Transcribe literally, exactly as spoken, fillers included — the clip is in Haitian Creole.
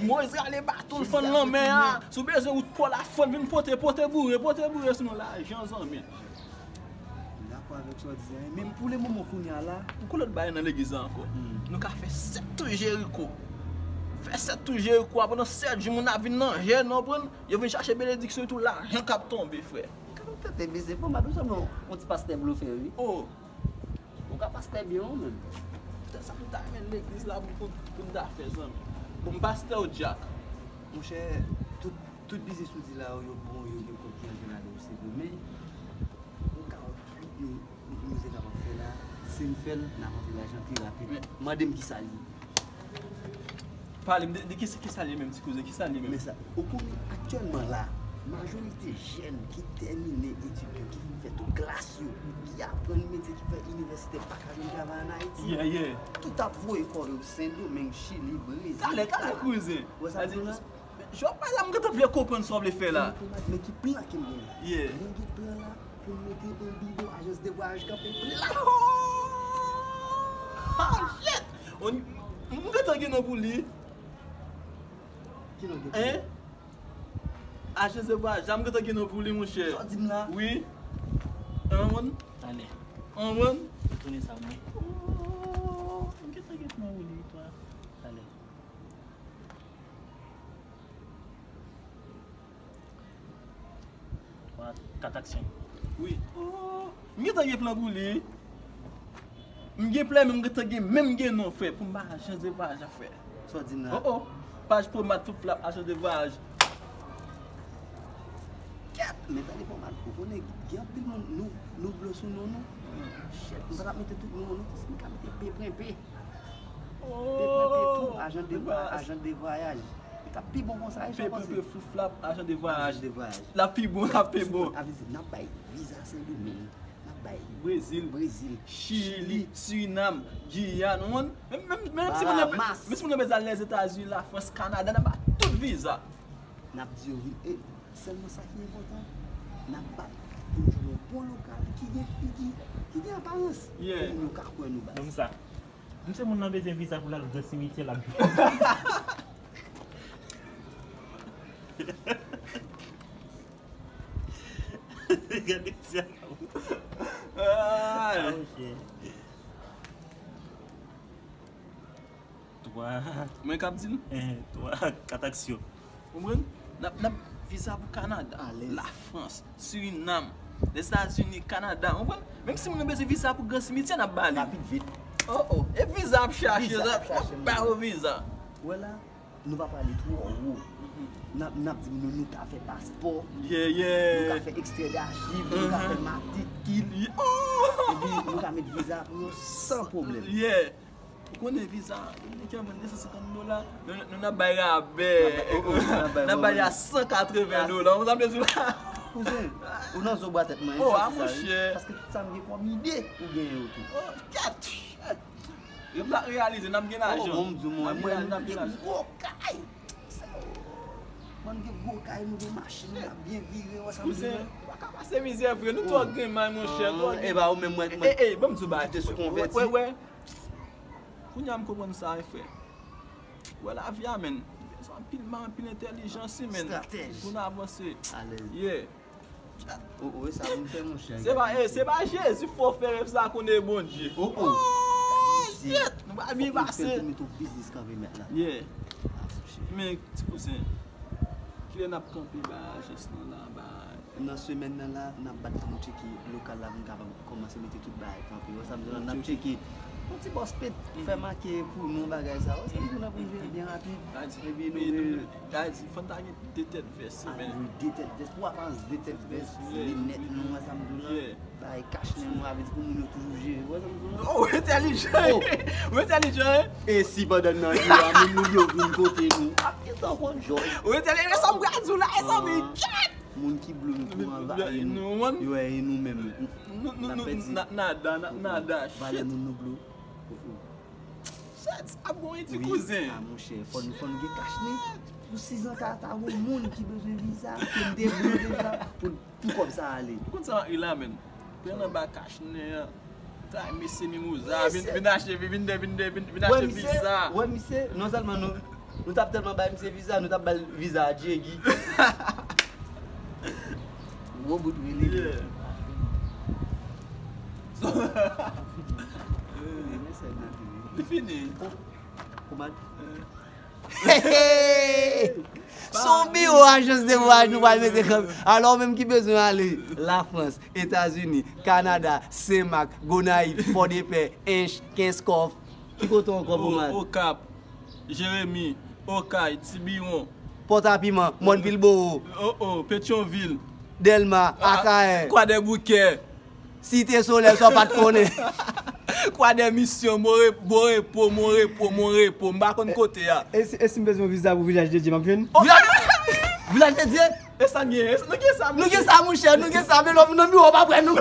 Moyiz rale baton l fann lanmè a. Si w bezwen wout pò la fann vin pote, pote boure, pote boure sou nou lajan zanmi. M dakò avèk sa w di a, men pou le moman kounye a la. Gon lòt bagay nan legliz la ankò. Nou ka fè sèt tou Jeriko. Fè sèt tou Jeriko a pandan sèt jou moun ap vin nan jèn, w konprann? Yo vin chache benediksyon etou lajan k ap tonbe frè. Tete biznis pou madanm sa non, yon ti pastè blofè wi. Oh. Ou ka pastè byen ou menm. Sa pou ta renmen legliz la pou pou pou n ta fè zanmi. Bon, pastè ou Jack. Monchè, tout tout biznis ou di la yo bon, yo gen kòb ki antre ladan yo se vre, men ou ka wè tout nou nou se kapab fè la, si n fè l n ap antre lajan pi rapid. Mande m kisa l ye. Pale m de, de kisa, kisa l ye menm ti kouzen, kisa l ye menm? Men sa, ou konnen aktyèlman la, majorite jèn ki tèmine etid yo, ki fin fè tout klas yo, ki aprann metye, ki fè inivèsite pa ka jwenn travay ann Ayiti. Yeah, yeah. Tout ap voye kò yo Sendomeng, Chili, Brezil. Talè, talè kouzen. Wè sa m di w la? Jòb pa la m gentan vle konprann sa w vle fè la. Men ki plan ke m gen la? Yeah. Mwen gen plan la pou m mete yon biwo ajans de vwayaj kanpe la. Oh shit! M gentan gen non pou li. Ki non gen pou li? Hein? Ajans de vwayaj la m gentan gen non pou li monchè. Sa w di m la? Wi. An wonn? Talè. An wonn? Retounen sa mwen. Oh, m gentan gen non pou li twa. Talè. Twa, kat aksyon. Wi. Oh, m gentan gen plan pou li. M gen plan, men m gentan gen, men m gen non, frè, pou m ba ajans de vwayaj a, frè. Sa w di m la? Oh, oh. Paj pwomad Flip Flap, ajans de vwayaj. Kèt! Men tande pwomad, ou konnen, gen anpil moun, nou, nou blo sou non nou. Shit, m pa t ap mete tout non nou, paske m ka mete P pwen P. P pwen P tou, ajan de vwa-, ajan de vwayaj. Li t ap pi bon konsa, wi, sa w panse? P pwen P Flip Flap, ajan de vwayaj. Ajan de vwayaj. L ap pi bon, l ap pi bon. Sa vle di, n ap bay viza Sendomeng, n ap bay Brezil, Brezil, Chili, Chili, Surinam, Giyàn, ou konprann? Menm, menm, menm si moun nan, Bahamas, menm si moun nan bezwen al Lèzetazini, Lafrans, Kanada, n ap ba tout viza. N ap di yo vin. E sèlman sa ki enpòtan, n ap bat pou n jwenn yon bon lokal ki gen figi, ki gen aparans. Yeah. Pou moun yo ka kwè nou baz. Ban m sa. M se moun nan bezwen viza pou l al gran simityè l ap. Gade sa. Ay. Ah, ok. Twa. Mwen k ap di l? Eh, twa, kat aksyon. Konprann? N ap, n ap viza pou Kanada, Lafrans, Surinam, Lèzetazini, Kanada, konprann? Menm si moun nan bezwen viza pou gran simityè, n ap ba li. Rapid, vit. Oh, oh. E viza ap chache, viza ap chache, m ba yo viza. Ou wè la, nou pa prale twò wo. N ap, n ap di moun yo, nou ka fè paspò. Yeah, yeah. Nou ka fè ekstrè dachiv, nou ka fè matrikil. Yeah. Oh! Epi nou ka met viza pou yo san pwoblèm. Yeah. Ou konnen viza dominiken an vann de san senkant dola, nou, nou n ap bay rabè. N ap bay, oh, oh, n ap bay, n ap bay a san katreven dola. Ou konn sa m vle di w la? Kouzen, ou nan zo bwa tèt mwen, oh, a monchè. Paske tout sa m gen kòm ide, ou genyen yo tou. Oh, kèt! Yo pa reyalize, n ap gen lajan. Oh, bon, m di w, mwen, mwen, m gen gwo kay. Mwen, m gen gwo kay, m gen machin, m ap byen vire, wè sa m di w la? Ou pa ka pase mizè vre, nou twò grenmay, monchè, twò grenmay. E ba, ou menm, mwen, mwen, e, e, ban m di w bagay, kite sou konvèti. Wè, wè. Kounye a m konprann sa, wi, frè. Wè lavi a, menn. Bezwen anpil men, anpil entèlijans, wi, menn. Estratèj. Pou n avanse. Alèz. Yeah. Oh, oh, e sa pou m fè, monchè. Se pa, eh, se pa Jezi fò fè rèv sa konnen Bondye. Oh, oh. Oh, shit. Nou pa byen pase. Fòk nou fè l pou mete yon biznis kanpe mèt la. Yeah. Ah, monchè. Men, ti kouzen, kilè n ap kanpe ba ajans lan la, ba Nan semèn nan la, n ap bat pou nou tcheke lokal la pou n kapab kòmanse mete tout bagay kanpe. Wè sa m di w la, n ap tcheke. Yon ti bòs pete fè make pou nou bagay sa. Wè sa m di w la pou n jere l byen rapid. Epi nou vle. Sa di, fò n ta gen de tèt vès, men. Wi, de tèt vès. Pou aparans de tèt vès, linèt nou, wè sa m di w la. Bagay kach nen nou, sa vle di pou moun yo toujou jere. Wè sa m di w la. Oh, ou entèlijan. Oh. Ou entèlijan, hein? E si pandan n nan jere a, moun nou yo vin kote nou, ap gentan konn jòj. Ou entèlijan, sa m pral di w la, e sa m di, kèt! Moun ki blo yo tou anvayi nou. Yo, e nou menm. N ap pèdi. Nada, nada. Valè moun nou blo. Sèt, ap bon wi ti kouzen. Ah, monchè, fò nou, fò nou gen kach nen. Pou sizan ta, ta gon moun ki bezwen viza, ke m te blo deja, pou, pou kòb sa ale. Ou konn sa m ap ri la, menn? Pran anba kach nen an. Tay mesye mimoza, vin, vin achte, vin, vin, vin, vin, vin achte viza. Wè, misye, non sèlman nou, Nou t ap tèlman bay misye viza, nou t ap ba l viza a Jegi. Gwo bout rele. Li fini. Kouman? Se yon biwo ajans de vwayaj nou pral mete kanpe. Alò, ou menm ki bezwen ale Lafrans, Etazini, Kanada, Senmak, Gonayiv, Pòdepè, Ench, Kenskòf. Ki kote ankò pou m al? Okap, Jeremi, Okay, Tibiwon, Pòtapiman, Mòn Vilboro, oh, oh, Petyonvil, Dèlma, Akayè, Kwadèboukè, Site Solèy, sa w pa t konnen. Kwadèmisyon, Morepo, Morepo, Morepo, m pa konn kote a. E si, e si m bezwen viza pou Vilaj de Dye, m ap jwenn? Vilaj, Vilaj de Dye? E sa m gen, e sa, nou gen sa, nou gen sa, monchè, nou gen sa, men lòm nan biwo pa prè nou.